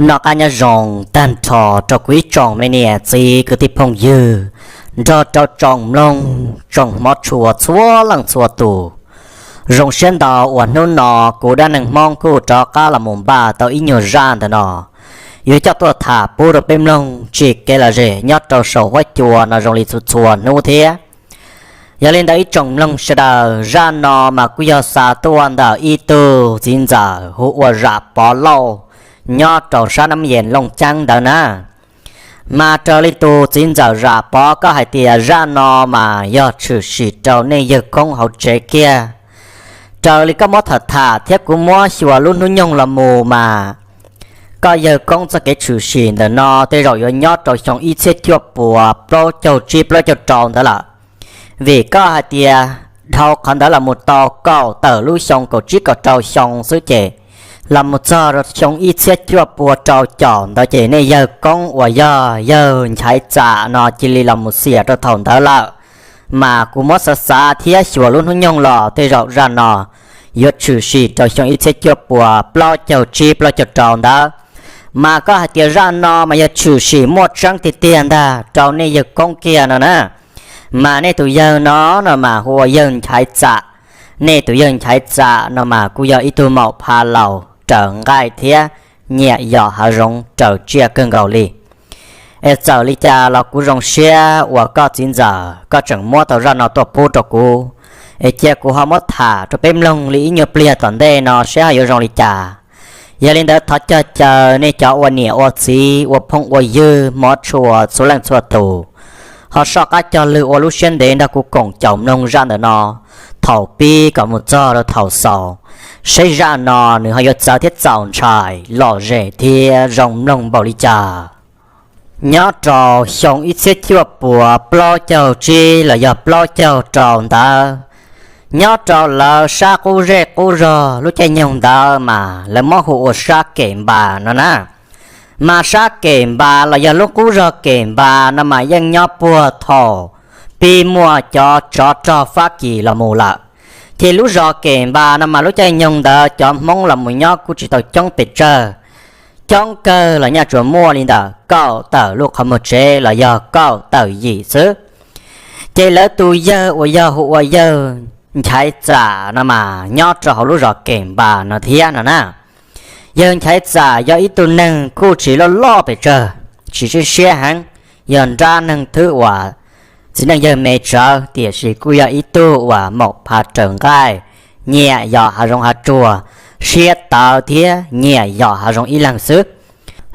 Noj qab nyob zoo tag nrho rau kuv ib tsoom me niam txiv kwv tij phooj ywg nrog rau tsoom mloog tsoom hmov tshua txhua leej txhua tus. Zoo siab ntau uas hnub no kuv dab neeg Hmoob kuj rov qab los mus npaj tau ib nyuag zaj ntawm no yuav coj tuaj tham pub rau peb mloog tsim kev lom zem nyob rau saum huab cua no zoo li txhua txhua hnub thiab. Yog li ntawd ib tsoom mloog sawv daws, zaj no mas kuj yog xa tuaj ntawm ib tug txiv ntxawm hu ua Zam Pov Lauj nyob rau sab Nab Yees Looj Ceeb ntawd na. Mas raws li tus txiv ntxawm Zam Pov koj hais tias zaj no mas yog tshwm sim rau nej yawg koob hauv tsev kiag. Raws li koj muab tham tham thiab kuv muab xyuas lub hnub nyoog los mus mas koj yawg koob txoj kev tshwm sim ntawm no tej zaum yuav nyob rau xyoo ib txhiab cuaj puas plaub caug tsib plaub caug rau ntawd lawm. Vim koj hais tias dhau qhov ntawd los mus tau kaum tawm lub xyoo kaum tsib kaum rau xyoo xwb ces los mus txog rau xyoo ib txhiab cuaj puas rau caum ntawd ces nej yawg koob uas yog yawg Nchaiv Txam no cia li los mus xiam rau thaum ntawd lawm. Mas kuv muab xav xav thiab xyuas lub hnub nyoog los tej zaum zaj no yuav tshwm sim rau xyoo ib txhiab cuaj puas plaub caug tsib plaub caug rau ntawd. Mas koj hais tias zaj no mas yog tshwm sim muaj tseeb tiag tiag ntag rau nej yawg koob kiag no na. Mas nej tus yawg no no mas hu ua yawg Nchaiv Txam. Nej tus yawg Nchaiv Txam no mas kuj yog ib tug maum pha laus raws nqaij thiab nyiam yos hav zoov raws tsiaj kawg nkaus li. Es txawm li cas los kuv zoo siab uas koj txiv ntxawm koj tseem muab tau zaj no tuaj pub rau kuv, es cia kuv ho muab tham rau peb mloog li ib nyuag pliag tom ntej no saib ho yuav zoo li cas. Yog li ntawd thov cog caw nej cov ua niam ua txiv ua phooj ua ywg hmov tshua txhua leej txhua tus ho soj qab cog lw ua lub siab ntev nrog kuv koom caum mloog zaj ntawm no thaum pib kom mus txog rau thaum xaus, saib zaj no nws ho yuav txawv thiab txaus ntshai lom zem thiab zoo mloog npaum li cas. Nyob rau xyoo ib txhiab cuaj puas plaub caug tsib los yog plaub caug rau ntawd, nyob rau lawv sab qub zej qub zog lub caij nyoog ntawd mas lawv muab hu ua sab Kem Npas no na. Mas sab Kem Npas los yog lub qub zog Kem Npas no mas yeej nyob puag thaum pib muaj cov tsov rog Fab Kis los mus lawm. Ces lub zos Kem Npas no mas lub caij nyoog ntawd cov Hmoob los mus nyob kuj tsis tau coob pes tsawg. Coob kawg los nyaj tsuas muaj li ntawm kaum tawm lub qhov muag tsev los yog kaum tawm yim xwb. Ces lawv tus yawg uas yog hu ua yawg Nchaiv Txam no mas nyob rau hauv lub zos Kem Npas no thiab no na. Yawg Nchaiv Txam yog ib tug neeg kuj tsis loj loj pes tsawg, tsis siab siab heev, yog nrab neeg thwb uas txiv neej yawg me tsawv, tiam sis kuj yog ib tug uas maum pha raws nqaij, nyiam yos hav zoov hav tsuag, siab tawv thiab nyiam yos hav zoov ib leeg xwb.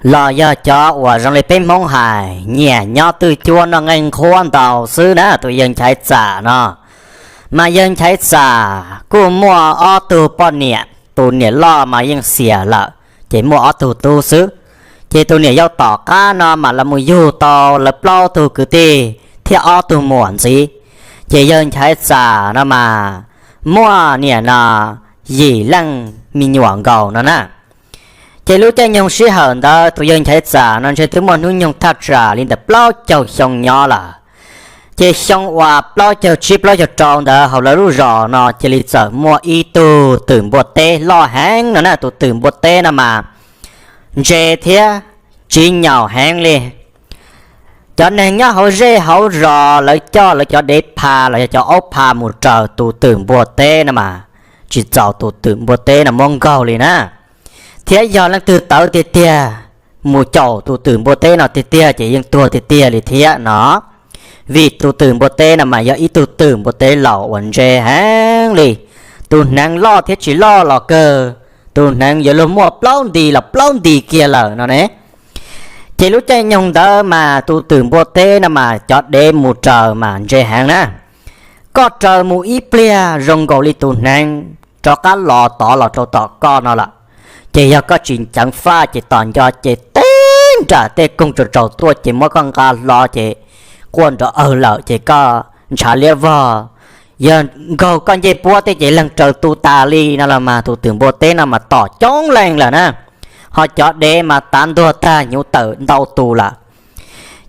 Los yog cov uas zoo li peb Hmoob hais nyiam nyob twj cuab noj nqeej nqhuab ntau xwb na tus yawg Nchaiv Txam no. Mas yawg Nchaiv Txam kuj muaj ob tug poj niam, tus niam loj mas yeej xiam lawm, ces muaj ob tug tub xwb. Ces tus niam yau tom qab no mas los mus yug tau lawv plaub tug kwv tij thiab ob tug muam ntxiv. Ces yawg Nchaiv Txam no mas muaj niam no yim leej me nyuam nkaus no na. Ces lub caij nyoog sij hawm ntawd tus yawg Nchaiv Txam no ntshe twb muaj hnub nyoog thaj tsam li ntawm plaub caug xyoo nyob lawm. Ces xyoo uas plaub caug tsib plaub caug rau ntawd hauv lawv lub zos no cia li txawm muaj ib tug twm npua teb loj heev no na. Tus twm npua teb no mas ntse thiab tsiv nyaum heev li. Cov neeg nyob hauv zej hauv zos lawv coj lawv cov dev pha los yog cov aub pha mus raws tus twm npua teb no mas tsis txaus tus twm npua teb no muab nkaug li na. Thiab yog leej twg tawv tiag tiag mus caum tus twm npua teb no tiag tiag ces yeej tuag tiag tiag li thiab no. Vim tus twm npua teb no mas yog ib tug twm npua teb laus uas ntse heev li. Tus hneev loj thiab tsis loj los kawg, tus hneev yuav luag muaj plaub nti los plaub nti kiag lawm no ne. Ces lub caij nyoog ntawd mas tus twm npua teb no mas cov dev mus raws mas ntse heev na. Koj raws mus ib pliag zoo nkaus li tus hneev rov qab los tod los rau tom koj no lawm. Ces yog koj tsis ceev faj ces tos nco ces teb nram tej koog tsaus tsaus tuaj ces muab koj nqa hlo ces quaj nrov awg lawm ces koj ntshav liab vog. Yog nkaug koj ncej puab tej ces leeg raws tu tas li no los mas tus twm npua teb no mas tom coob leej lawm na. Ho cov dev mas tav ntuag tag hnyuv tawm ntau tus lawm.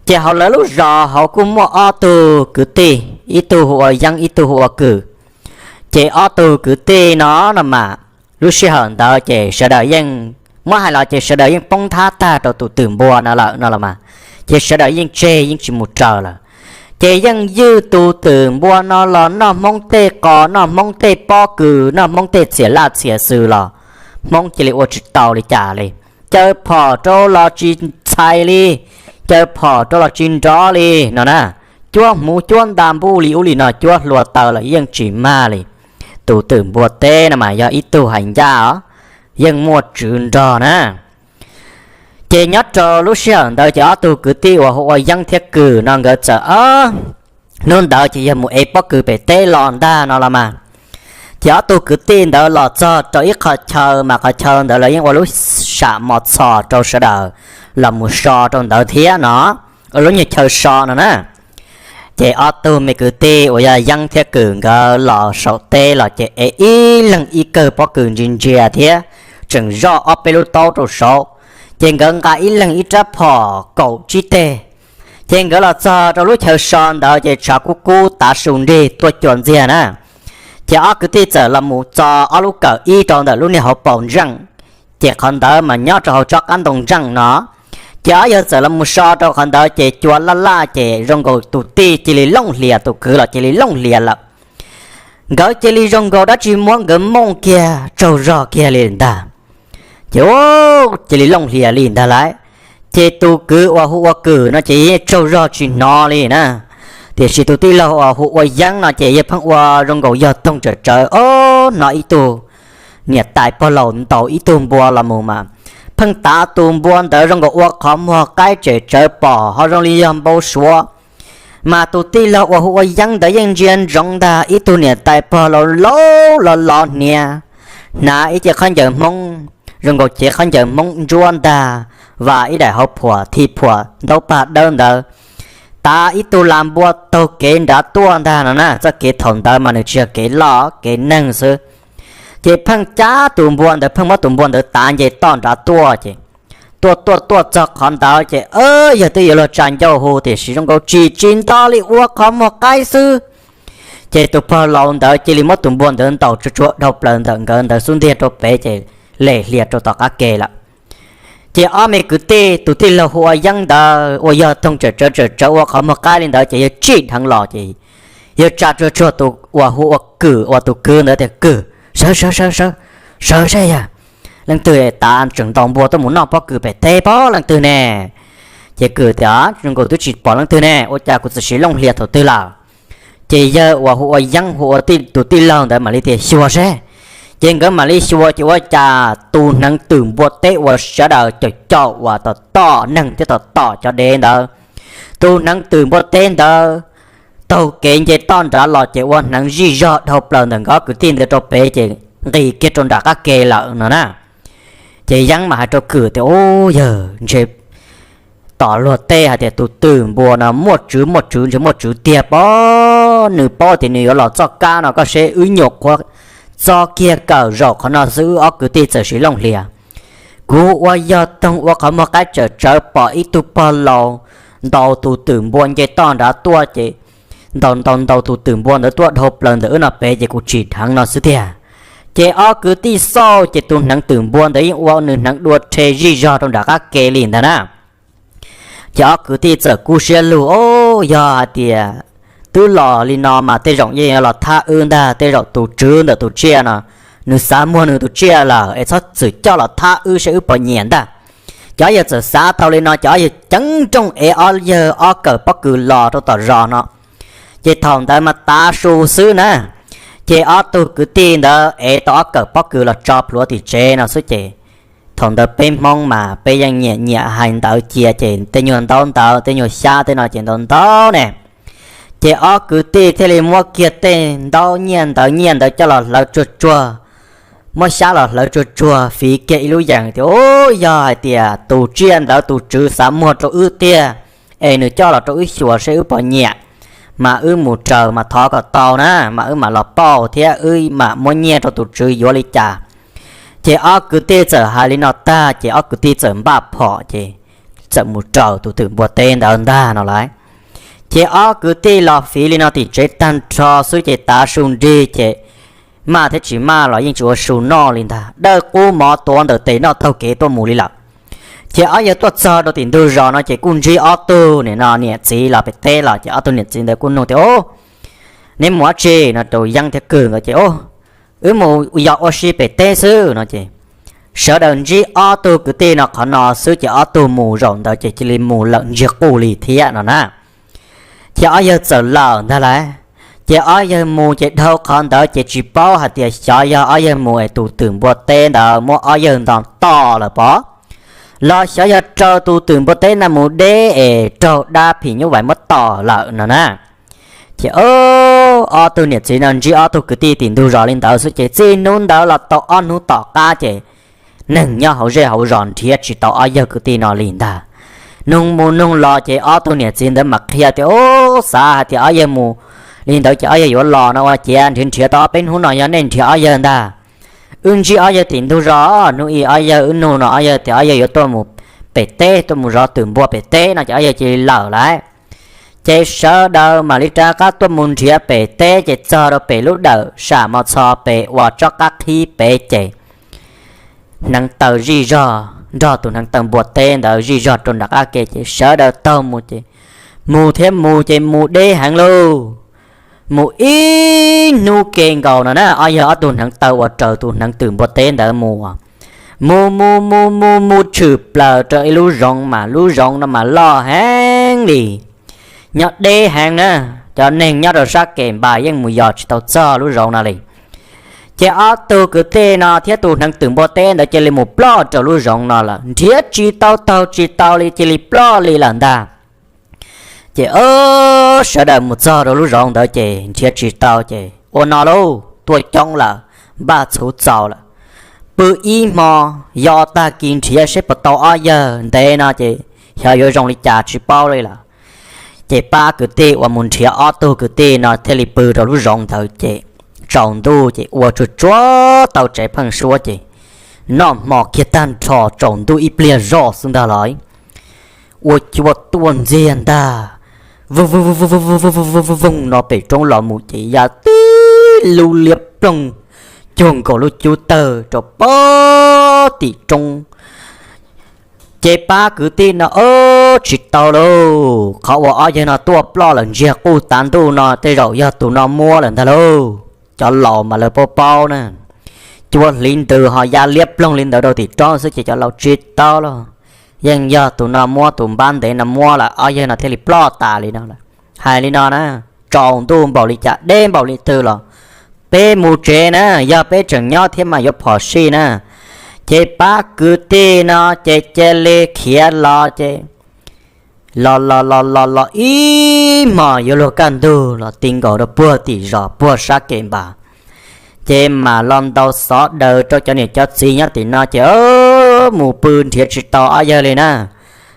Ces hauv lawv lub zos hauv kuj muaj ob tug kwv tij, ib tug hu ua Yeeb ib tug hu ua Kws. Ces ob tug kwv tij no no mas lub sij hawm ntawd ces sawv daws yeej Muab hais los ces sawv daws yeej poob nthab tag rau tus twm npua no lawm no los mas, ces sawv daws yeej tseg yeej tsis mus raws lawm. Ces yeej ywj tus twm npua no los noj Hmoob tej qos, noj Hmoob tej pob kws, noj Hmoob tej txhiam laj txhiam xws los Hmoob cia li ua tsis tau li cas li. Caw phom rau los tsis ntxhais li, caw phom rau los tsis nrov li no na. Cuab hmuv cuab nta npuj li ub li no, cuab hlua taw los yeej tsis mag li. Tus twm npua teb no mas yog ib tug hais ncaj os, yeej muaj tswv nrog na. Ces nyob rau lub sij hawm ntawd ces ob tug kwv tij uas hu ua Yeeb thiab Kws no nkawd txawm, hnub ntawd ces yog mus ev pob kws pem teb los ntag no los mas. Ces ob tug kwv tij ntawd los txog rau ib qho chaw mas qhov chaw ntawd lawv yeej ua lub sam mos txhos rau sawv daws los mus so rau ntawd thiab no, ua lub nyuag chaw so no na. Ces ob tug me kwv tij uas yog Yeeb thiab Kws nkawd los saum teb los ces ev ib leeg ib kawm pob kws ntsia ntsia thiab tseem zoj ob peb lub taub rau saud. Ces nkawd nqa ib leeg ib rab phom kaum tsib teg. Ces nkawd los txog rau lub chaw so ntawd ces tshav kub kub tav su nrig tuaj cua ntxiag na. Ces ob kwv tij txawm los mus txo ob lub kawm ib rau ntawm lub niag hauv paus ntseej. Ces qhov ntawd mas nyob rau hauv tsob qab ntoo ntseej no. Ces ob yawg txawm los mus so rau qhov ntawd ces cua laj laj ces zoo nkaus tus tij cia li looj hlias, tus kwv los cia li looj hlias lawm. Nkawd cia li zoo nkaus dab tsi muab nkawd mooj kiag tsaug zog kiag li ntag. Ces cia li looj hlias li ntag lauj. Ces tus kwv uas hu ua Kws no ces yeej tsaug zog tsis hnov li na. Tiam sis tus tij laug uas hu ua Yeeb no ces yawg pheej ua zoo nkaus yog toog tsawm tsawv, o, hnov ib tug niam tais pog laus ntaus ib tug npua los mus mas pheej tav tus npua ntawd zoo nkaus ua qhov muag qaib tsem tsawv pom ho zoo li yog npau suav. Mas tus tij laug uas hu ua Yeeb ntawd yeej ntsia ntsoov ntag ib tug niam tais pog laus laus los los hniav, hnav ib ce khaub ncaws Hmoob, zoo nkaus cev khaub ncaws Hmoob ntsuab ntag, vam ib daim hauv phuam thi phuam ntaub pag dawb ntawd, tav ib tug las npua taug kev nrad tuaj ntag no na. Txoj kev thaum ntawd mas nws tsis yog kev loj, kev neeg xwb. Ces pheej cab tus npua ntawd, pheej muab tus npua ntawd tav nce toj nrad tuaj ces tuaj tuaj tuaj txog qhov ntawd ces yog twb yuav luag tsa ncauj hu tiam sis zoo nkaus tsis tsis nto li, ua qhov muag qaib xwb. Ces tus pog laus ntawd cia li muab tus npua ntawd ntaus tsuag tsuag dhau plaws ntawm nkawd ntawd xub ntiag rau pem ces lem hlias rau tom qab ke lawm. Ces ob me kwv tij, tus tij laug hu ua Yeeb ntawd uas yog toog tsawm tsawv tsawm tsawv ua qhov muag qaib li ntawd ces yawg tsij dheev los ces yawg tsa tsuag tsuag tus uas hu ua Kws uas tus kwv ntawd tias, Kws, sawv sawv sawv sawv, sawv seb yog leej twg tav tseem ntaus npua tuaj mus noj pob kws pem teb pob leej twg ne. Ces Kws tias, Zoo nkaus twb tsis pom leej twg ne, ua cas kuv txawm siv looj hlias thaum twg lawm? Ces yawg uas hu ua Yeeb hu ua tus tij laug ntawd mam li tias, Xyuas seb. Ces nkawd mam li xyuas ces ua cas tus hneev twm npua teb uas sawv daws caum caum uas tom tom neeg thiab tom tom cov dev ntawd, tus hneev twm npua teb ntawd taug kev nce toj nrad los ces ua hneev zij zog dhau plaws ntawm nkawd ob kwv tij ntawd rau pem ces nqis kiag rau nram qab ke lawm no na. Ces Yeeb mas hais rau Kws tias, Ub, yawg, ntshe tom luag tej hais tias tus twm npua no muaj tswv muaj tswv, ntshe muaj tswv tiag pob, nws paub tias nws yuav los txoj kab no, koj seb wb nyuam qhuav txo kiag kawm zaum qhov no xwb wb ob kwv tij txawm siv looj hlias. Kuv ua yog toog ua qhov muag qaib tsawm tsawv pom ib tug pog laus ntaus tus twm npua nce toj nrad tuaj ces ntaus ntaus ntaus tus twm npua ntawd tuaj dhau plaws ntawm wb no pem ces kuv tsim dheev no xwb tiag. Ces ob kwv tij xauj ces tus hneev twm npua ntawd yeej ua nws hneev dua rhe zij zog rau nram qab ke li ntag na. Ces ob kwv tij txawm kub siab lug, O, yog hais tias twb los li no mas tej zaum yeej yuav los thab wb ntag, tej zaum tus tswv ntawm tus tsiaj no nws xav muag nws tus tsiaj lawm es txhob txwm coj los thab wb seb wb puas nyiam ntag. Ces ob yawg txawm xav tau li no ces ob yawg ceev nrooj ev ob yawg ob kawm pob kws los rau tom zos no. Ces thaum ntawd mas tav su xwb na, ces ob tug kwv tij ntawd ev tau ob kawm pob kws los tso plhuav tim tsev no xwb ces thaum ntawd peb Hmoob mas peb yeej nyiam nyiam hais ntawv cia ces tej nyuag ntaub ntawv tej nyuag xyab tej no ces ntau ntau ne. Ces ob kwv tij thiaj li muab kiag tej ntaub nyiaj ntawv nyiaj ntawd coj los hlawv tsuag tsuag, muab xyab los hlawv tsuag tsuag fiv kiag ib lub yees tias, U, yog hais tias tus tsiaj ntawd tus tswv xav muag rau wb tiag es nws coj los rau wb xyuas seb wb puas nyiam, mas wb mus raws mas thov kom tau na, mas wb mam los pauj thiab wb mam muab nyiaj rau tus tswv yuav li cas. Ces ob kwv tij txawm hais li no tag ces ob kwv tij txawm npaj phom ces txawm mus raws tus twm npua teb ntawd ntag no lauj. Ces ob kwv tij los fiv li no tim tsev tag nrho xwb ces tav su nrig ces maj thiab tsis maj los yeej tsis ua su noj li ntag, dawb qub mov tuav ntawm tes noj taug kev tuaj mus li lawm. Ces ob yawg tuaj txog rau tim ntug zos no ces kuj ntsib ob tug nim no niam txiv los pem teb los ces ob tug niam txiv ntawd kuj nug tias, Ub, neb mus dab tsi no rau Yeeb thiab Kwg nkawd ces, Ub, wb mus yos ua si pem teb xwb no ces sawv daws ntsib ob tug kwv tij no qhov no xwb ces ob tug mus zaum ntawd ces cia li mus lawm ntsiag quj li thiab no na. Ces ob yawg txawm lawm ntag lauj. Ces ob yawg mus ces dhau qhov ntawd ces tsis paub hais tias xyov yog ob yawg mus es tus twm npua teb ntawd muab ob yawg nto tom lawm pob, los xyov yog raug tus twm npua teb ntawd mus deb es raug dab phim nyuj vais muab tom lawm no na. Ces ob tug niam txiv no ntsib ob tug kwv tij tim ntug zos li ntawd xwb ces txij hnub ntawd los tau ob hnub tom qab ces neeg nyob hauv zej hauv zos nrhiav tsis tau ob yawg kwv tij no li ntag. Nug mus nug los ces ob tug niam txiv ntawd mam qhia tias, Ub, xav hais tias ob yawg mus li ntawd ces ob yawg yuav los no ua ciav nrhiav nrhiav tau ob peb hnub no yog nej nrhiav ob yawg ntag. Wb ntsib ob yawg tim ntug zos, hnub ib ob yawg wb nug no ob yawg tias ob yawg yuav tuaj mus pem teb, tuaj mus zov twm npua pem teb no ces ob yawg cia li lawm lauj. Ces sawv daws mam li rov qab tuaj mus nrhiav pem teb ces txog rau pem lub dawm sam mos txho pem uas tsob qab qhib pem ces hneev taw zij zog nrog tus hneev taw npua teb ntawd zij zog rau nram qab ke ces sawv daws taug mus ces mus thiab mus ces mus deb heev lauj. Mus ib hnub ke nkaus no na ob yawg ob tug hneev taw uas raws tus hneev twm npua teb ntawd mus, mus mus mus mus mus tshwm plaws rau ib lub zoov mas lub zoov no mas loj heev li. Nyob deb heev na, cov neeg nyob rau sab kem npas yeej mus yos tsis tau txog lub zoov no li. Ces ob tug kwv tij no thiab tus hneev twm npua teb ntawd cia li mus ploj rau lub zoov no lawm, nrhiav tsis tau taug tsis tau li cia li ploj li lawm ntag. Ces sawv daws mus txog rau lub zoov ntawd ces nrhiav tsis tau ces ua no lauj, tuaj coob lawm, npaj txhuv txaus lawm, pw ib hmo, yos tag kis nrhiav seb puas tau ob yawg ntev no ces xyov yuav zoo li cas tsis paub li lawm. Ces pab kwv tij uas mus nrhiav ob tug kwv tij no thiaj li pw rau lub zoov ntawd ces tsaus ntuj ces ua tsuag tsuag tau tsev pheej suab ces noj hmo kiag tag nrho tsaus ntuj ib pliag zoj xwb ntag lauj. Ua cua tuaj ntxiag ntag, voog voog no pem roob los mus ces ya tib lub liab ploog cuag nkaus lub cub tawg rau pem tim roob. Ces pab kwv tij no, Ob, tsis tau lauj, qhov uas ob yawg no tuaj ploj lawm ntsiag quj tav ntuj no tej zaum yog tus no muab lawm ntag lauj. Cov laus mas lawv paub paub na, cua hliv ntws ho ya liab ploog li ntawd rau tim roob xwb ces cov laus tsis tau lauj. Yeej yog tus no muab, tus npab ntev no muab lawm ob yawg no thiaj li ploj tas li no lawm. Hais li no na, tsaus ntuj npaum li cas deb npaum li twg los peb mus tsev na, yog peb tseem nyob thiab mas yuav phom sij na. Ces pab kwv tij no ces cia li khiav los ces los los los los los ib hmos yuav luag kaj ntug los ti nkaus rau puag tim zos puag sab kem npas. Ces mam los ntaus xov daws rau cov niam cov txiv nyob tim no ces mus pw nrhiav tsis tau ob yawg li na.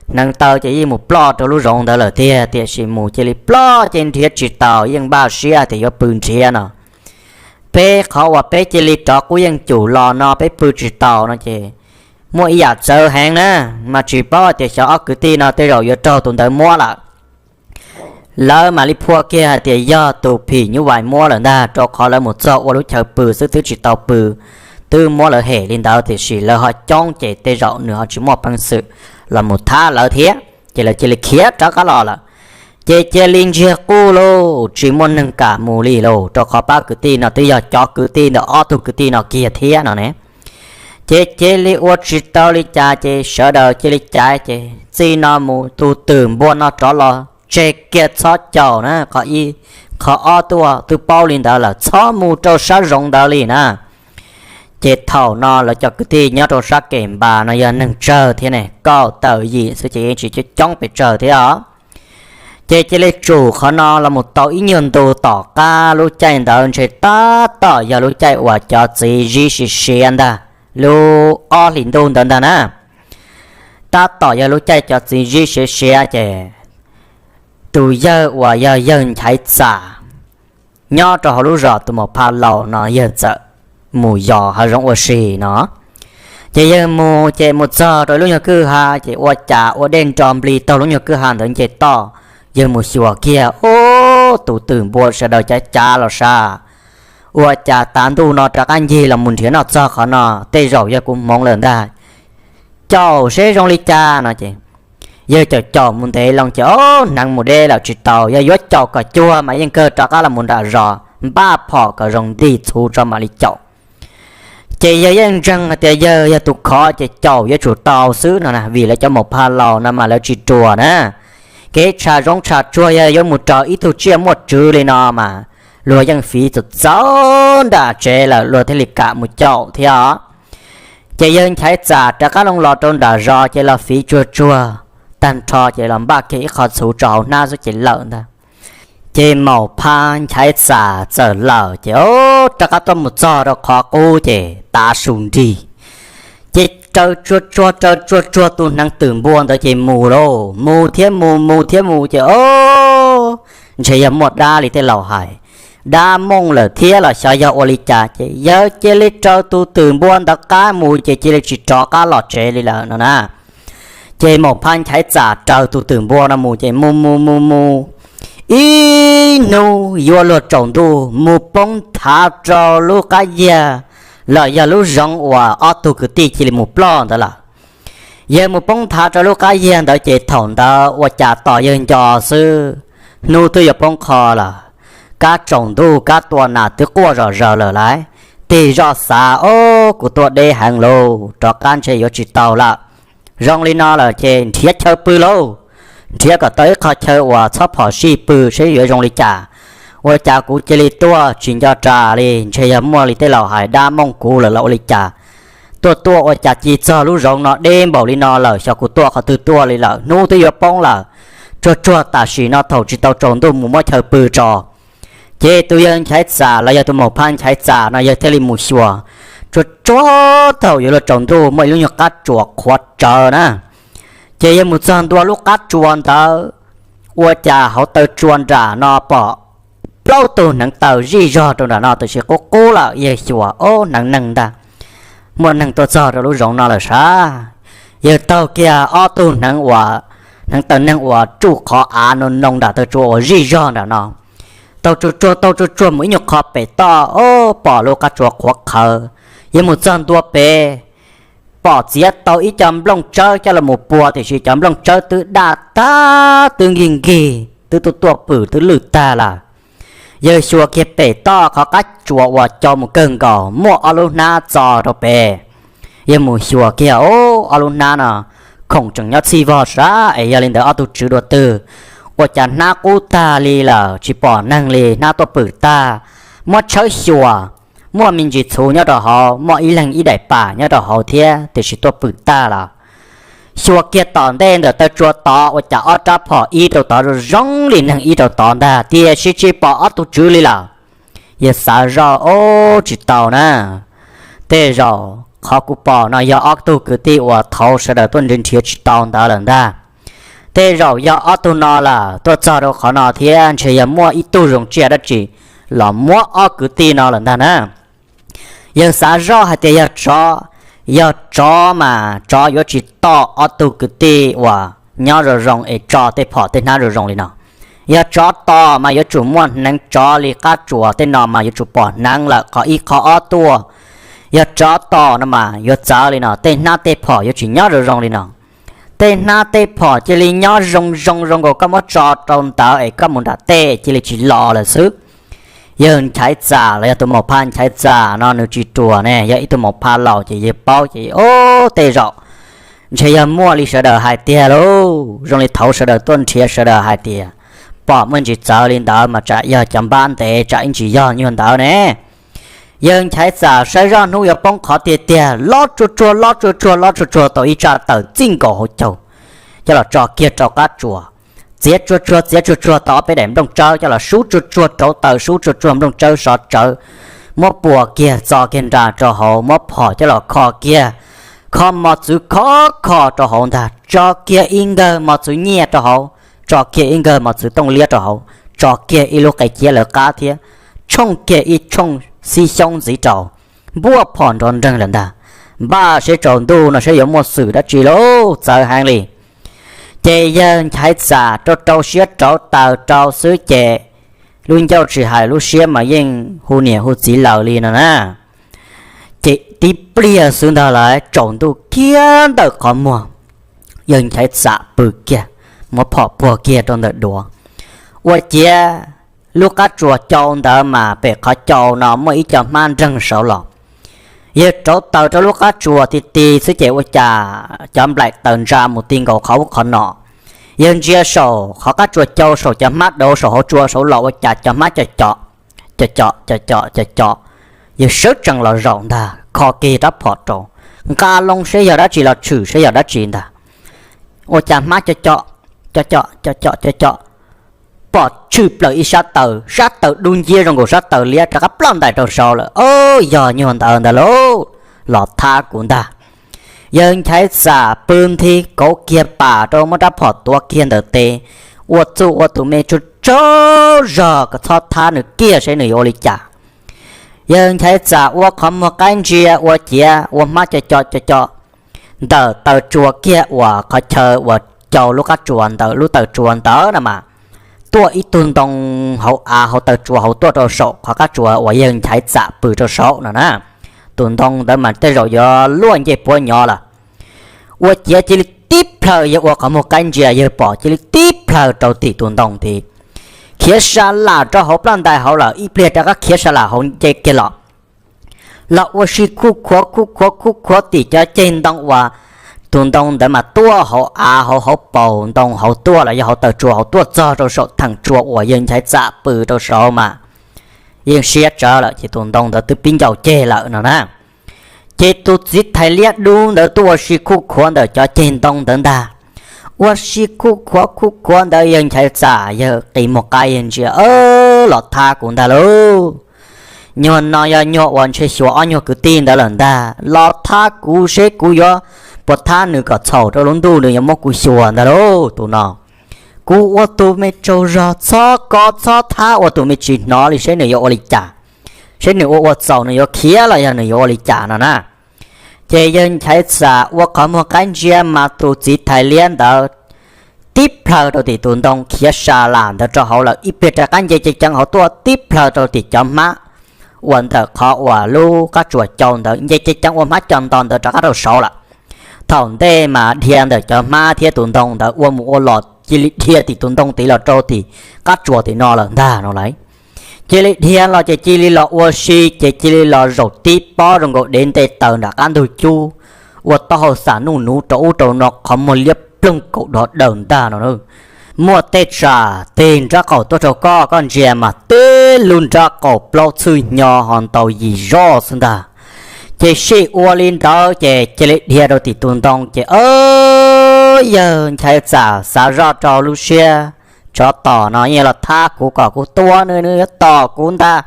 Hneev taw ces yeej mus ploj rau lub zoov ntawd lawm tiag, tiam sis mus cia li ploj ces nrhiav tsis tau, yeej npaj siab tias yuav pw nrhiav no. Peb qhov uas peb cia li rov qub yeej cum los no peb pw tsis tau no ces muaj ib yam txawv heev na, mas tsis paub tias xyov ob kwv tij no tej zaum yuav raug tus ntawd muab lawm. Lawv mam li phua kiag hais tias yog tus phim nyuj vais muab lawm ntag, rau qhov lawv mus txog ua lub chaw pw xwb twb tsis tau pw, twb muab lawv hem li ntawd, tiam sis lawv ho coob ces tej zaum nws ho tsis muaj peev xwm los mus thab lawv thiab, ces lawv cia li khiav rov qab los lawm. Ces cia li ntsiag quj lauj, tsis muaj neeg kam mus li lauj, rau qhov pab kwv tij no twb yog cov kwv tij ntawm ob tug kwv tij no kiag thiab no ne. Ces cia li ua tsis tau li cas ces sawv daws cia li caiv ces txij no mus tus twm npua no rov los tseg kiag txhob caum na, qhov ib, qhov ob tuaj twb paub li ntawd lawm txhob mus rau sab zoov ntawd li na. Ces thaum no lawv cov kwv tij nyob rau sab kem npas no yog neeg tsawg thiab ne, kaum tawm yim xwb ces yeej tsis coob pes tsawg thiab os. Ces cia li tsum qhov no los mus tau ib nyuag ntu tom qab lub caij ntawd ntshe tab tom yog lub caij uas cov txiv zib siav siav ntag, lub ob hlis ntuj ntawd ntag na. Tab tom yog lub caij cov txiv zib siav siav ces tus yawg uas yog yawg Nchaiv Txam nyob rau hauv lub zos tus maum pha laus no yawg txawm mus yos hav zoov ua si no. Ces yawg mus ces mus txog rau lub nyuag kwj ha ces ua cas ua dej nro nplig taug lub nyuag kwj ha ntawd nce toj, yawg mus xyuas kiag, ub, tus twm npua sawv daws cav cav los sas, ua cas tav ntuj no rov qab ncig los mus nrhiav noj txog qhov no, tej zaum yog kuv hmoov lawm ntag. Caum seb zoo li cas no ces yawg caum caum mus ntev loo ces ob hneev mus deb lawm tsis tau, yog yuav caum kom cuag mas yeej kawg rov qab los mus nram zos npaj phom kom zoo nti txhuv tso mam li caum. Ces yawg yeej ntseeg hais tias yawg yog tus khov ces caum yuav tsum tau xwb no na, vim lawv cov maum phaj laus no mas lawv tsis ruam na. Kev tshav zoov tshav tsuag yog yuav mus raug ib tug tsiaj muaj tswv li no mas luag yeej fiv txaus txaus nram tsev lawm luag thiaj li kam mus caum thiab os. Ces yawg Nchaiv Txam rov qab loo los rau nram zos ces los fiv tsuag tsuag tag nrho ces los npaj kiag ib qho txhuv rau hauv hnab xwb ces lawm ntag. Ces maum phaj Nchaiv Txam txawm lawm ces rov qab tuaj mus txog rau qhov qub ces tav su nrig. Ces raws tsuag tsuag raws tsuag tsuag tus hneev twm npua ntawd ces mus lauj, mus thiab mus mus thiab mus ces o, ntshe yog muaj dab li tej laus hais, dab mooj lawm thiab los xyov yog ua li cas ces yawg cia li raws tus twm npua ntawd qab mus ces cia li tsis rov qab los tsev li lawm no na. Ces maum phaj Nchaiv Txam raws tus twm npua no mus ces mus mus mus mus, ib hnub yuav luag tsaus ntuj mus poob nthav rau lub qab yag los yog lub zoov uas ob tug kwv tij cia li mus ploj ntawd lawm. Yawg mus poob nthav rau lub qab yag ntawd ces thaum ntawd ua cas tos yawg nco xwb, hnub twb yuav poob qho lawm, kab tsaus ntuj kab tua nas twb quaj zom zaws lawm lauj. Tig zoj xav, o, kuv tuaj deb heev lauj, rov qab ntshe yuav tsis tau lawm. Zoo li no lawm ces nrhiav chaw pw lauj, nrhiav kom tau ib qho chaw uas txhob phom sij pw seb yuav zoo li cas. Ua cas kuv cia li tuaj tsis nco ras li, ntshe yog muaj li tej laus hais dab mooj kuv lawm los ua li cas. Tuaj tuaj ua cas cia txog lub zoov no deb npaum li no lawm, xyov kuv tuaj qhov twg tuaj li lawm, hnub twb yuav poob lawm. Tsuag tsuag tam sim no thaum tsis tau tsaus ntuj mus muab chaw pw tso. Ces tus yawg Nchaiv Txam los yog tus maum phaj Nchaiv Txam no yawg thiaj li mus xyuas. Tsuag tsuag thaum yuav luag tsaus ntuj muaj ib lub nyuag qab tsuas qhuav tsawv na. Ces yawg mus txog ntua lub qab tsuas ntawd, ua cas hauv taw tsua nram no pom plaub tug hneev taw zij zog rau nram no, tiam sis qub qub lawm, yawg xyuas, o, hneev neeg ntag, muaj neeg tuaj txog rau lub zoov no lawm sav. Yawg taug kiag ob tug hneev uas, hneev taw neeg uas tsuj qhov av no noo nram taw tsua uas zij zog nram no. Taug tsuag tsuag taug tsuag tsuag mus ib nyuag qho pem toj, o, pom lub qab tsuas qhuav qhawv. Yawg mus txog ntua pem, pom txiav tau ib co nplooj tsawb coj los mus pua, tiam sis cov nplooj tsawb twb daj tag twb nkig nkig twb tuaj tuaj pwm twb lwj tag lawm. Yawg xyuas kiag pem toj qhov qab tsuas uas co mus kawg nkaus muaj ob lub hnab txo rau pem. Yawg mus xyuas kiag, o, ob lub hnab no khoom tseem nyob txhij vog sav es yog li ntawd ob tug tswv dua twg, ua cas hnab qub tag li lawm tsis pom neeg li, hnab tuaj pwm tag. Muab tshawb xyuas, muaj me ntsis txhuv nyob rau hauv, muaj ib leeg ib daim pam nyob rau hauv thiab, tiam sis tuaj pwm tag lawm. Xyuas kiag tom ntej ntawm taw tsua tod ua cas ob rab phom ib rau tod zoo zoo li neeg ib rau tod ntag, tiam sis tsis pom ob tug tswv li lawm. Yawg xav zoj, o, tsis tau na, tej zaum qhov kuv pom no yog ob tug kwv tij uas thaud sawv daws tuaj nrhiav nrhiav tsis tau ntawd lawm ntag. Tej zaum yog ob tug no lawm tuaj txog rau qhov no thiab, ntshe yog muaj ib tug zoo tsiaj dab tsi los muab ob kwv tij no lawm ntag na. Yawg xav zoj hais tias yog tsov, yog tsov mas tsov yuav tsis tom ob tug kwv tij uas nyob zoo zoo es tso tej phom tej hnab zoo zoo li no. Yog tsov tom mas yuav tsum muaj hneev tsov li qab tsuas tej no mas yuav tsum pom hneev lawm qhov ib qhov ob tuaj. Yog tsov tom no mas yuav txawv li no, tej hnab tej phom yuav tsis nyob zoo zoo li no. Tej hnab tej phom cia li nyob zoo zoo zoo nkaus koj muab tso rau ntawd es koj mus nram tej cia li tsis los lawm xwb. Yawg Nchaiv Txam los yog tus maum phaj Nchaiv Txam no nws tsis ruam ne, yog ib tug maum phaj laus ces yawg paub ces, o, tej zaum ntshe yog muaj li sawv daws hais tiag lauj, zoo li thaud sawv daws tuaj nrhiav sawv daws hais tias pom muaj ntsis txawv li ntawd mas tsam yog cov npab ntev tsam ib ntsis yog nyuag ntawd ne. Yawg Nchaiv Txam saib zoj hnub yuav poob qhov tiag tiag, lob tsuag tsuag lob tsuag tsuag lob tsuag tsuag tau ib tsaj taws txij nkaus hauv caug coj los tso kiag rau qab tsuas. Txiav tsuag tsuag txiav tsuag tsuag tau ob peb daim nplooj tsawb coj los sub tsuag tsuag rauv taws, sub tsuag tsuag nplooj tsawb sov tsawv, muab puas kiag txo kiag nra rau hauv, muab phom coj los kho kiag, kho mos txwv khov kho rau hauv ntag, tso kiag ib nkawg mos txwv nyiaj rau hauv, tso kiag ib nkawg mos txwv tooj liab rau hauv, tso kiag ib lub qe ciab lawv qab thiab, tshooj kiag ib tshooj xib xyoob ntxiv rau, npuaj phom nrov nreeg lawm ntag. Npaj seb tsaus ntuj no seb yuav muaj xwm dab tsi lauj, txawv heev li. Ces yawg Nchaiv Txam rau rau siab rauv taws rau xwb ces lub ncauj tsis hais lub siab mas yeej hu niam hu txiv lawm li no na. Ces tib pliag xwb ntag lawm tsaus ntuj kiag ntawm qhov muag, yawg Nchaiv Txam pw kiag, muab phom puag kiag rau ntawm duav. Ua ciav lub qab tsuas cau ntawd mas pem qhov cau no muaj ib co hmab nreeg saud los. Yawg rauv taws rau lub qab tsuas ti ti xwb ces ua cas cov nplaim taws ntsa mus ti nkaus qhov ub qhov no. Yawg ntsia saum qhov qab tsuas cau saum cov hmab dauv saum hauv tsua saud los ua cas cov hmab co co, co co co co co co. Yawg sawv tsees los zaum ntag, kho kiag rab phom rau, nqa loo seb yog dab tsi los tshwm seb yog dab tsi ntag. Ua cas hmab co co, co co co co co co, pom tshwm plaws ib sab taws, sab taws dub nciab zoo nkaus sab taws liab rov qab ploj ntais rau saud lawm. Au, yog nyuag ntawd ntag lauj, los thab kuv ntag. Yawg Nchaiv Txam pw nthi kauv kiag pam rau muab rab phom tuav kiag ntawm tes, ua txuj ua tus me tsaug tsaug zog kom txhob thab nws kiag seb nws yuav ua li cas. Yawg Nchaiv Txam ua qhov muag qaib ntsia ua ciav ua hmab co co co co ntawm taw tsua kiag uas qhov chaw uas cau lub qab tsuas ntawm lub taw tsua ntawd no mas, tuaj ib tug ntoo hauv av hauv taw tsua hauv tuaj rau saum qhov qab tsuas uas yawg Nchaiv Txam pw rau saum no na. Tus ntoo ntawd mas tej zaum yuav luaj ncej puab nyo lawm. Ua ciav cia li tib plhaw, yawg ua qhov muag qaib ntsia yawg pom cia li tib plhaw rau tim tus ntoo tid, khiav sa lam rau hauv plaj ntais hauv lawm, ib pliag rov qab khiav sa lam hauv nce kiag los, los ua si khuj khuav khuj khuav khuj khuav tim cov ceg ntoo uas tus ntoo ntawd mas tuaj hauv av hauv hauv paus ntoo hauv tuaj los yog hauv taw tsua hauv tuaj txog rau saum theem tsua uas yawg Nchaiv Txam pw rau saud mas yeej siab tsawv lawm ces tus ntoo ntawd twb pib ncau ceg lawm no na. Ces tus txiv thais liab dub ntawd tuaj ua si khuj khuav ntawm cov ceg ntoo ntawd ntag. Ua si khuj khuav khuj khuav ntawd yawg Nchaiv Txam yawg qi muag qaib yawg ntsia, los thab kuv ntag lauj. Nyuag no yog nyuag uas ntshe xyuas ob nyuag kwv tij ntawd lawm ntag, los thab kuv seb kuv yuav puas thab nws kom txhaum rau lub ntuj nws yuav muab kuv xyuas ntag lauj tus no. Kuv ua tus me tsaug zog txhob kov txhob thab ua tus me tsis hnov li seb nws yuav ua li cas, seb nws ua ua txaus nws yuav khiav los yog nws yuav ua li cas no na. Ces yawg Nchaiv Txam ua qhov muag qaib ntsia mas tus txiv thais liab ntawd tib plhaw rau tim tus ntoo khiav sa lam ntawd rau hauv lawm, ib pliag rov qab nce ceev ceev hauv tuaj tib plhaw rau tim cov hmab uas ntawm qhov uas lub qab tsuas cau ntawd, nce ceev ceev ua hmab co nto ntawd rov qab rau saud lawm. Thaum ntej mas dhia ntawm cov hmab thiab tus ntoo ntawd ua mus ua los cia li dhia tim tus ntoo tid los rau tim qab tsuas tim no lawm ntag no lauj. Cia li dhia los ces cia li los ua si ces cia li los zaum tib pob zoo nkaus dev nte taws nram qab ntug cub, ua taub hau xam nuj nuv rau ub rau no qhov muag liab ploog kaum dog daws ntag no. Muaj tej tsam tig nrab qaum tuaj rau koj, koj ntsia mas tib lub nrab qaum plaub txhwj hnyo ho ntau yim zoj xwb ntag. Ces sij ua li ntawd ces cia li dhia rau tim tus ntoo ces yawg Nchaiv Txam xav zoj rau lub siab, tsov tom no yeej los thab kuv kom kuv tua nws, nws yuav tom kuv ntag.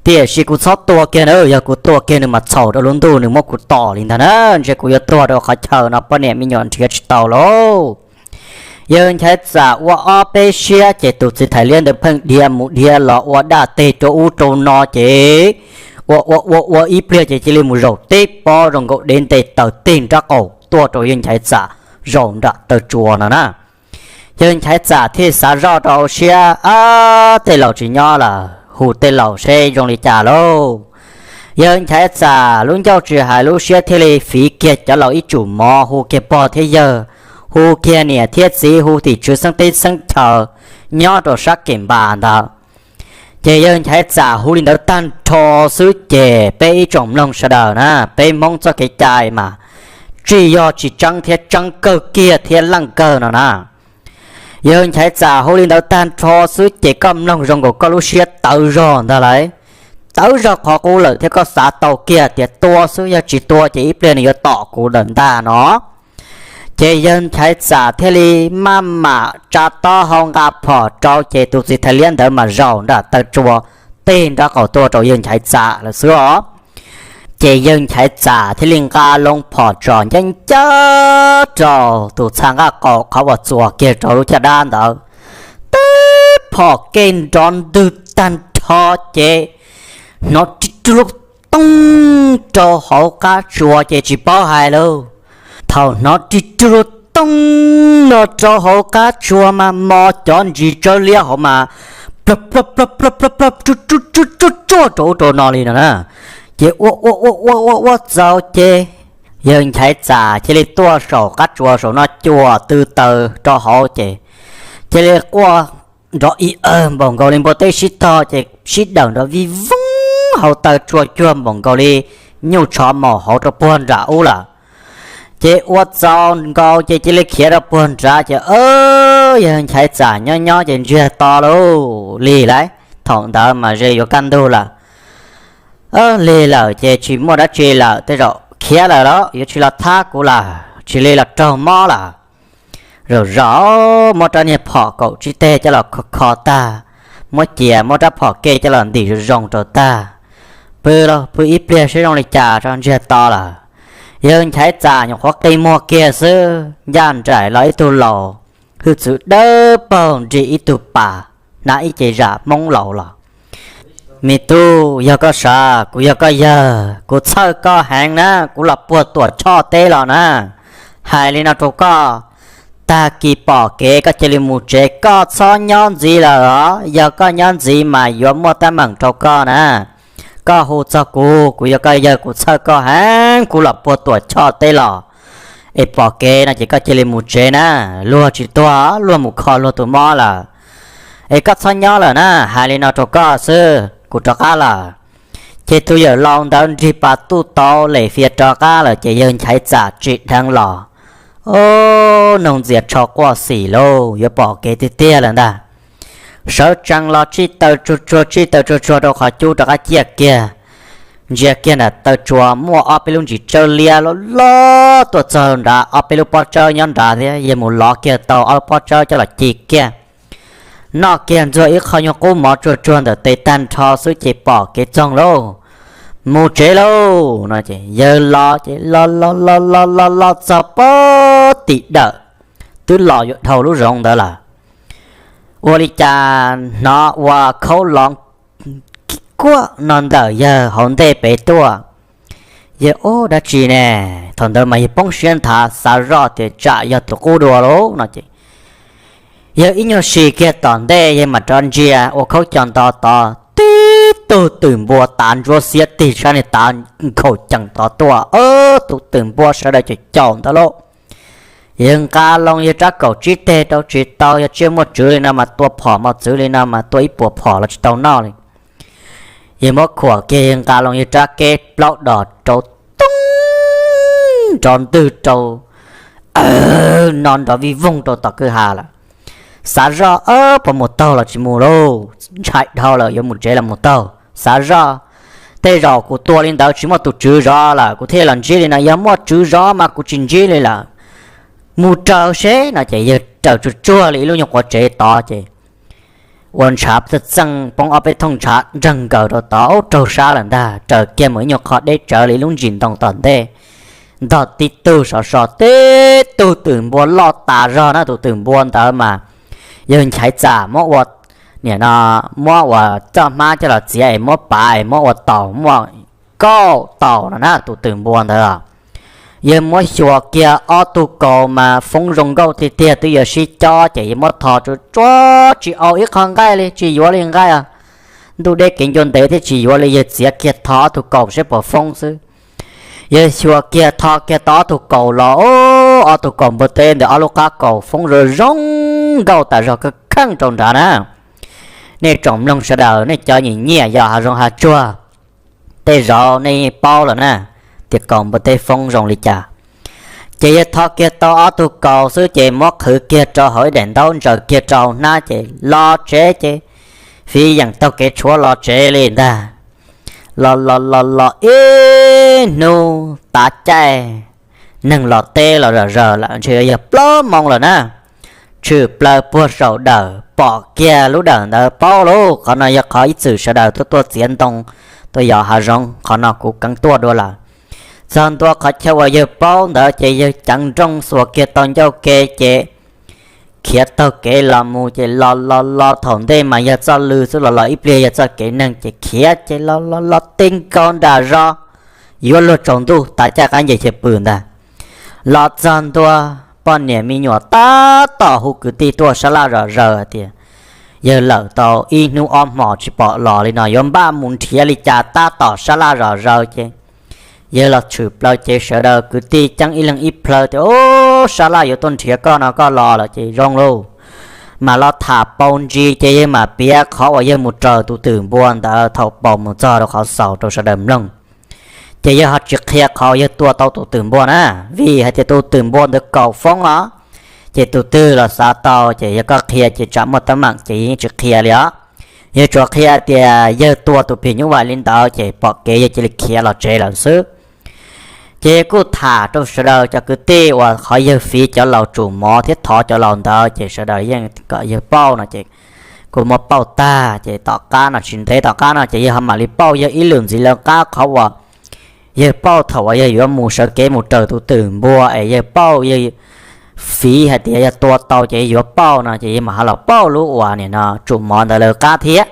Tiam sis kuv txhob tua kiag na, yog kuv tua kiag nws mas txhaum rau lub ntuj nws muab kuv tom li ntag na, ntshe kuv yuav tuag rau qhov chaw no poj niam me nyuam nrhiav tsis tau lauj. Yawg Nchaiv Txam ua ob peb siab ces tus txiv thais liab ntawd pheej dhia mus dhia los ua daj teg rau ub rau no ces ua ua ua ua ib pliag ces cia li mus zaum tib pob zoo nkaus dev nte taws tig nrab qaum tuaj rau yawg Nchaiv Txam zaum nram taw tsua no na. Yawg Nchaiv Txam thiaj xav zoj rau hauv siab, ab, tej laus tsis nyob lawm, hu tej laus seb zoo li cas lauj. Yawg Nchaiv Txam lub ncauj tsis hais lub siab thiaj li fiv kiag cov laus ib tsum mov, hu kiag pog thiab yawg, hu kiag niam thiab txiv, hu tim tswv xeeb teb xeeb chaw nyob rau sab kem npas ntawd. Ces yawg Nchaiv Txam hu li ntawd tag nrho xwb ces peb ib tsoom mloog sawv daws na, peb Hmoob txoj kev cai mas tsis yog tsis tseeb thiab, tseeb kawg kiag thiab leej kawg no na. Yawg Nchaiv Txam hu li ntawd tag nrho xwb ces koj mloog zoo nkaus koj lub siab tawv zog ntag lauj. Tawv zog qhov qub lawm thiab koj xav tau kiag tias tua xwb, yog tsis tua ces ib pliag nws yuav tom kuv lawm ntag no. Ces yawg Nchaiv Txam thiaj li maj mam tsa taub hau nqa phom rau ces tus txiv thais liab ntawd mas zaum nram taw tsua tig nrab qaum tuaj rau yawg Nchaiv Txam lawm xwb os. Ces yawg Nchaiv Txam thiaj li nqa loo phom tsom ncaj ncaj rau tus txha nqaj qaum qhov uas txuas kiag rau lub caj dab ntawd. Tib phom kej nrov ntwg tag nrho ces hnov ri rug lug tooj rau hauv qab tsua ces tsis paub hais lauj. Thaum hnov ri rug lug tooj no rau hauv qab tsua mas mos cov ntsis tsawb liab hauv mas plab plab plab plab plab plab tsuj tsuj tsuj tsuj tsuj rau ub rau no li no na. Ces ua ua ua ua ua ua txaus ces yawg Nchaiv Txam cia li tuaj saum qab tsuas saum no cuam tw taws rau hauv ces cia li quaj nrov ib awg npaum nkaus li npua teb sib tog ces sib dawm nrov vij voog hauv taw tsua cuag npaum nkaus li nyuj tsho maum hauv rau puag nram ub lawm. Ces ua txaus nkaus ces cia li khiav rau puag nrad ces yawg Nchaiv Txam nyob nyob ces ntsiag to lauj, lig lawm, thaum ntawd mas ze yuav kaj ntug lawm. Lig lawm ces tsis muaj dab tsi lawm, tej zaum khiav lawm los yuav tsis los thab kuv lawm, tsis li los raug mob lawm. Zaum zaum muab rab niag phom kaum tsib teg coj los kho kho tag, muab cia muab rab phom ke coj los ntim zoo zoo rau tag, pw los pw ib pliag seb zoo li cas tso, ntsiag to lawm. Yawg Nchaiv Txam nyuam qhuav qi muag kiag xwb, ncaj nraim los ib tug laus hwj txwv dawb paug nrig ib tug pas, hnav ib ce zam Hmoob laus los. Me tub, yog koj sav, kuv yog koj yawg, kuv txhawj koj heev na, kuv los puag Tuam Tshoj teb los na. Hais li no rau koj, tag kis pom kev koj cia li mus tsev, koj txhob nyob ntxiv lawm os. Yog koj nyob ntxiv mas yuav muaj teeb meem rau koj na. Koj hu txog kuv, kuv yog koj yawg, kuv txhawj koj heev, kuv los puag Tuam Tshoj teb los. Es pom kev no ces koj cia li mus tsev na, luag tsis tuag, luag mus kho luag tus mob lawm. Es koj txhob nyob lawm na, hais li no rau koj xwb, kuv rov qab lawm. Ces tus yawm laus ntawd nrig pas tuj tau lem fiav rov qab lawm ces yawg Nchaiv Txam tsim dheev los. Ob, noog ntxias tsho quaj xim lauj, yuav pom kev tiag tiag lawm ntag. Sawv tsees los tsij taw tsuag tsuag, tsij taw tsuag tsuag rau qhov cub rov qab ciaj kiag, ntsia kiag nram taw tsuas muaj ob peb lub ntsis tsawb liab loj loj tuaj txog nrad, ob peb lub pob tsawb nyob nrad thiab, yawg mus lov kiag tau ob lub pob tsawb coj los ci kiag, noj kiag ntxuag ib qho nyuag qub mov tsuag tsuag ntawm tes tag nrho xwb ces pom kev txoog lauj, mus tsev lauj no ces yawg los ces los los los los los los txog pem tim dawm, twb los yuav dhau lub zoov ntawd lawm. Ua li cas hnov ua khaub lov kib kuaj no ntawm yawg hauv ntej pem tuaj. Yawg, ub, dab tsi ne? Thaum ntawd mas yawg poob siab nthav, xav zoj tias tsam yog tus qub dua lauj no ces yawg ib nyuag sim kiag tom ntej yawg mam rov ntsia ua khaub co nto tod, tib tug twm npua tav ntsuab xiab tig sab niag tav nkhaus cees tod tuaj. Ob, tus twm npua sawv daws caum caum ntawd lauj. Yawg nqa loo yawg rab kaum tsib teg rau tsis tau, yog tsiaj muaj tswv li no mas tua phom mos txwv li no mas tua ib puas phom los tsis tau noj li. Yawg muab khuam kiag yawg nqa loo yawg rab keb plaub dos rau toob nrov ntwg rau, no nrov vij voog rau tom kwj ha lawm. Xav zoj, ob, puas mus taug los tsis mus lauj, ntshai dhau lawm, yuav mus tsev los mus taug. Xav zoj, tej zaum kuv tua li ntawd tsis muaj tus tswv zov lawm kuv thiaj los ntsib li no, yog muaj tswv zov mas kuv tsis ntsib li lawm. Mus raws seb no ces yawg raws tsuag tsuag li ib lub nyuag quav tsev tod ces ua ntshav txeej txeej poob ob peb thooj ntshav nreeg nkaws rau tod, raug sab lawm ntag, raws kiag mus ib nyuag qho deb tsawv li ib lub ntsis ntoo tom ntej, ntog tib tug sov so, tib tug twm npua loj tas zog na, tus twm npua ntawd mas yawg Nchaiv Txam muab ua, nim no, muab ua txoj hmab coj los txiav es muab pav es muab ua taus, muab kauj taus no na, tus twm npua ntawd. Yawg muab xyuas kiag ob tug kaus mas foob zoo nkauj tiag tiag, twb yuav sib cob ces yawg muab tho tsuag tsuag tsis au ib qho nqaij li, tsis yuav li nqaij os. Ntuj deb kev ncua ntev thiab tsis yuav li, yawg txiav kiag tho ob tug kaus seb puas foob xwb. Yawg xyuas kiag tho kiag tau ob tug kaus los, ob tug kaus npua teb ntawd ob lub qab kaus foob zoo zoo nkauj tas zog kawg kheej rau nrad na. Nej tsoom mloog sawv daws, nej cov nyiam nyiam yos hav zoov hav tsuag, tej zaum nej yeej paub lawm na, tias kaus npua teb foob zoo li cas. Ces yawg tho kiag tau ob tug kaus xwb ces muab qhwv kiag rau hauv ib daim ntaub ntsaws kiag rau hauv hnab ces los tsev ces fiv yeem taug kev tshuav los tsev li ntag. Los los los los ib hnub tav caij, neeg los teb los zom zaws lawm, ntshe yog plaub moo lawm na. Tshwm plaws puag saum dawm pom kiag lub dawm ntawd paub lauj, qhov no yog qhov ib txwm sawv daws tuaj tuaj txiav ntoo, tuaj yos hav zoov, qhov no kuv keev tuaj dua lawm. Txog ntua qhov chaw uas yawg paub ntawd ces yawg ceev nrooj xuas kiag tau ncauj ke ces khiav taug kev los mus ces los los los thaum ntej mas yog txoj lw xwb, los los ib pliag yog txoj kev neeg ces khiav ces los los los tib nkaus nram zos, yuav luag tsaus ntuj tav caij qab nce chaw pw ntag. Los txog ntua, poj niam me nyuam tab tom hu kwv tij tuaj sab laj zom zaws hais tias, yawg lawm tau ib hnub ob hmos tsis pom los li no, yuav npaj mus nrhiav li cas tab tom sab laj zom zaws ces yawg los tshwm plaws ces sawv daws kwv tij ceeb ib leeg ib plhaw tias, Ub, sab laj yuav tuaj nrhiav koj no, koj los lawm ces zoo lauj. Mas los tham paus ntsis ces yawg mam piav qhov uas yawg mus raws tus twm npua ntawd thaum paus mus txog rau qhov xaus rau sawv daws mloog. Ces yawg ho tsis qhia qhov yawg tua tau tus twm npua na, vim hais tias tus twm npua ntawd kaum foob os. Ces tus twg los xav tau ces yog koj qhia ces tsam muaj teeb meem ces yeej tsis qhia li os. Yawg tsuas qhia tias yawg tua tus phim nyuj vais li ntawd ces pom kev yawg cia li khiav los tsev lawm xwb. Ces yawg kuj tham rau sawv daws cov kwv tij uas qhov yawg fiv cov laus tsum mov thiab thov cov laus ntawd ces sawv daws yeej kom yawg pauj no ces kuj muab pauj tag ces tom qab no tsis ntev tom qab no ces yawg ho mam li pauj yawg ib lwm ntxiv lawv qab qhov uas yawg pauj thaum uas yawg yuav mus sawv kev mus raws tus twm npua es yawg pauj yawg fiv hais tias yog tua tau ces yuav pauj no ces yawg mam ho los pauj lub uas nim no tsum mov ntawd lawv qab thiab.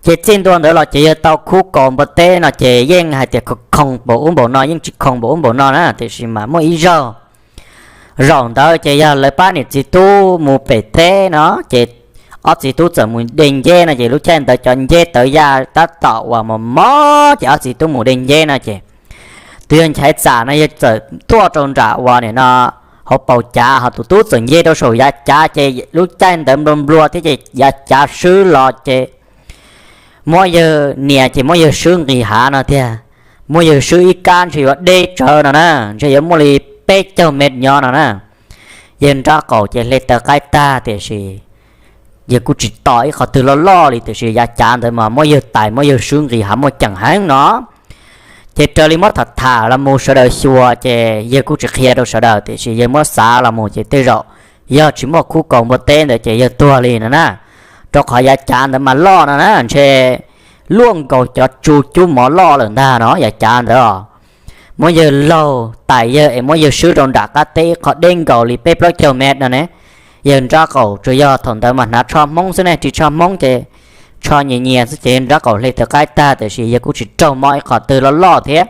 Ces txij ntua ntawd los ces yawg tau khub kaus npua teb no ces yeej hais tias khoom npaum ub npaum no yeej tsis khoom npaum ub npaum no na, tiam sis mas muaj ib zaug, zaum ntawd ces yog lawv pab niam txiv tub mus pem teb no ces ob txiv tub txawm mus de nceb no ces lub caij ntawd cov nceb tawv yaj tab tom uas mos mos ces ob txiv tub mus de nceb no ces tus yawg Nchaiv Txam no yawg txawm tuaj rau nram uas nim no hauv paus cav ho tus tub txawm nce rau saum yav cav ces lub caij ntawd nplua nplua thiab ces yav cav swb los ces muab yawg nias ces muab yawg swb nqis hav no tiag. Muab yawg swb ib kab ntshe yuav deb tsawv no na, ntshe yuav muaj li peb caug mev nyob no na. Yawg nraub qaum ces hle taw qaib tag tiam sis yawg kuj tsis tos ib qhov twg loj loj li tiam sis yav cav ntawd mas muab yawg tais muab yawg swb nqis hav muaj ceem heev no. Ces raws li muab tham tham los mus sawv daws xyuas ces yawg kuj tsis qhia rau sawv daws tiam sis yawg muab xav los mus ces tej zaum yog tsis muaj khub kaus npua teb ntawd ces yawg tuag li no na. Rau qhov yav cav ntawd mas loj no na, ntshe luaj nkaus cov tsu cub mov loj lawm ntag no yav cav ntawd os. Muab yawg laug tais yawg es muab yawg swb rau nram qab teb ib qho deb nkaus li peb plaub caug mev no ne. Yawg nraub qaum tsuas yog thaum ntawd mas hnav tsho Hmoob xwb ne, ris tsho Hmoob ces tsho nyias nyias xwb ces yawg nraub qaum hle taw qaib tag tiam sis yawg kuj tsis raug mob ib qhov twg loj loj thiab.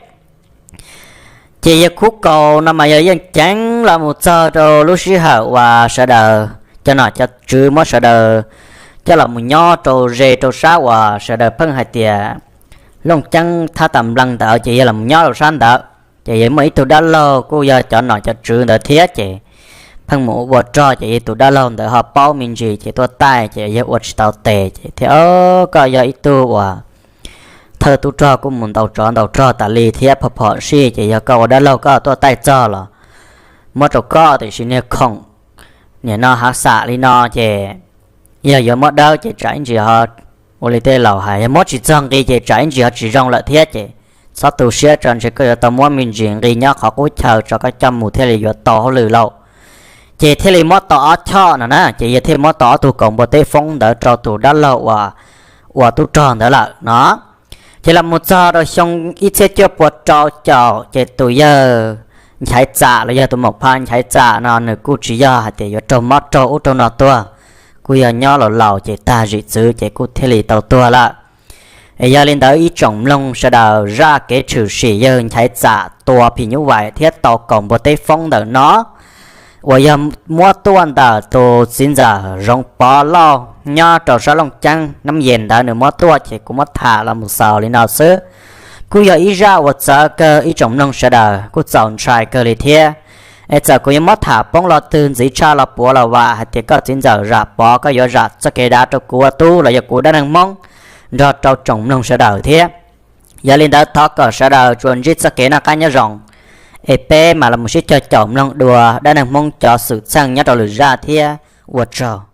Ces yawg khub kaus no mas yog yeej ceev los mus txog rau lub sij hawm uas sawv daws cov nom cov tswv muab sawv daws coj los mus nyob rau ze rau sab uas sawv daws pheej hais tias Looj Ceeb thab tas nplees ntawd ces yawg los mus nyob rau sab ntawd. Ces yawg muaj ib tug dab laug kuj yog cov nom cov tswv ntawd thiab ces pheej mus ua rog ces yawg tus dab laug ntawd ho paub me ntsis ces tuaj taij ces yawg ua tsis tau tes ces thiaj, Koj yog ib tug uas thawj tub rog kuj mus ntaus tsov ntaus rog tas li thiab phom phom sij ces yog koj ua dab laug koj tuaj taij txog los muab rau koj tiam sis niag khoom nim no hav xam li no ces yog yuav muab dawb ces tsam ib ntsis ho ua li tej laus hais yog muab tsis txog nqi ces tsam ib ntsis ho tsis zoo lawm thiab ces txhob tu siab tso ntshe koj yuav tau muab me ntsis nqi nyob qhov qub chaw tso koj coj mus thiaj li yuav tau hauj lwm lauj. Ces thiaj li muab tau ob choj no na ces yawg thiaj muab tau ob tug kaus npua teb foob ntawd rau tus dab laug uas ua tub rog ntawd lawm no. Ces los mus txog rau xyoo ib txhiab cuaj pua rau caum ces tus yawg Nchaiv Txam los yog tus maum phaj Nchaiv Txam no nws kuj tsis yog hais tias yuav raug mob raug ub raug no tuag, kuj yog nyob laus laus ces tag zim txwv ces kuj thiaj li tau tuag lawm. Es yog li ntawd ib tsoom mloog sawv daws, zaj kev tshwm sim yawg Nchaiv Txam tua phim nyuj vais thiab tau kaus npua teb foob ntawm no uas yog muab tuaj ntawm tus txiv ntxawm Zoov Pov Lauj nyob rau sab Looj Ceeb Nab Yes ntawd nws muab tuaj ces kuv muab tham los mus xaus li no xwb. Kuj yog ib zaj uas txawv kawg ib tsoom mloog sawv daws, kuj txaus ntshai kawg li thiab. Es txawm kuv yuav muab tham poob lo twg ntxiv tshaj los puav los vam hais tias koj txiv ntxawm Zam Pov koj yuav zam txoj kev dav rau kuv ua tub los yog kuv dab neeg Hmoob nrog rau tsoom mloog sawv daws thiab. Yog li ntawd thov kom sawv daws tsuas ntsib txoj kev noj qab nyob zoo, es peb mam los mus sib cog caum mloog dua dab neeg Hmoob cov xwm txheej nyob rau lwm zaj thiab, ua tsaug.